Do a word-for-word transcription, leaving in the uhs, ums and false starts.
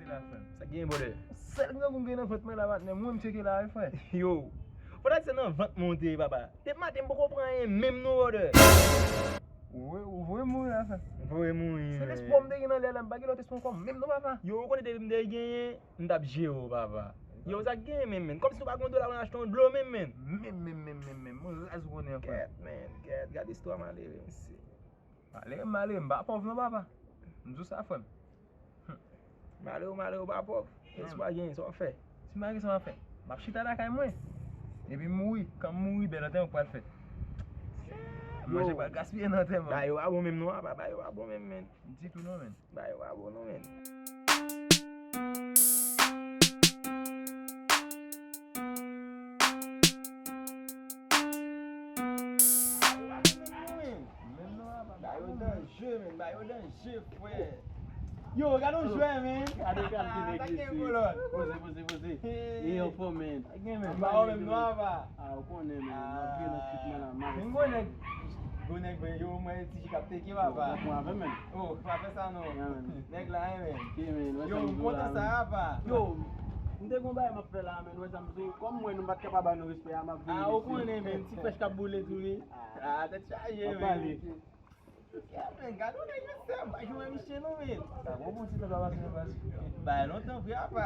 Sa k gen, brother? Sèl grangou m gen nan vant mwen la, patnè, mwen m tcheke la wi, frè. Yo, fò ta di se nan vant mwen w te ye, papa. Depi maten m poko pran anyen menm non, brother. Ou voye, ou voye mouri la, frè. Voye mouri, se lespwa m te gen nan lè la, m pa gen lòt espwa ankò menm non, papa. Yo, ou konnen depi m te genyen, m t ap jere w, papa. Yo, sa k genyen menm, menm? Kòmsi nou pa gen yon dola pou n achte yon dlo menm, menm? Menm, menm, menm, menm, menm. Mwen raz ou konnen, frè. Kèt, menm, kèt. Gad istwa malere, mesye. Malere, malere, m pa pòv non, papa. M di w sa, frè m. Malere, malere, w pa pòv. Kèt, si w pa genyen, sa w ap fè? Si m pa gen sa m ap fè, m ap chita lakay mwen. Epi m mouri. Kan m mouri, bèl antèman k pral fèt. Manje pral gaspiye nan antèman. Bagay yo pa bon menm non, papa. Bagay yo pa bon menm, menm. Ditou non, menm. Bagay yo pa bon non, menm. Menm non, papa. Bagay yo danje, menm. Bagay yo danje, frè. Yo, gade yon jwè, menm. Gade kalite nèg mesye. Poze, poze, poze. E anfòm, menm. Gen menm. Ba, menm non, papa. Ah, ou konnen, menm. Ah. N ap jwe nan chit mwen la, mwen. Men gwo nèg, gwo nèg, men yo, mwen, ti jik ap teke, papa. Yo, w ap pran avè m, menm. Oh, pa fè sa, non. Yeah, menm. Nèg la, hein, menm. Ok, menm. Yo, m kontan sa, papa. Yo, m te gon bagay m ap fè la, menm. Wè sa m di, kòm mwen, nou pa t kapab ba nou respè a, m ap vini. Ah, ou konnen, menm. Ti pèch k ap boule tou, wi. Ah, tèt chaje, menm. Ap pale. Yeah, men, gade yon nèg mesye, m pa jwe misye non, men. Sa bon, bon, ti nèg la pase nan baz. Bay lontan vre, apa.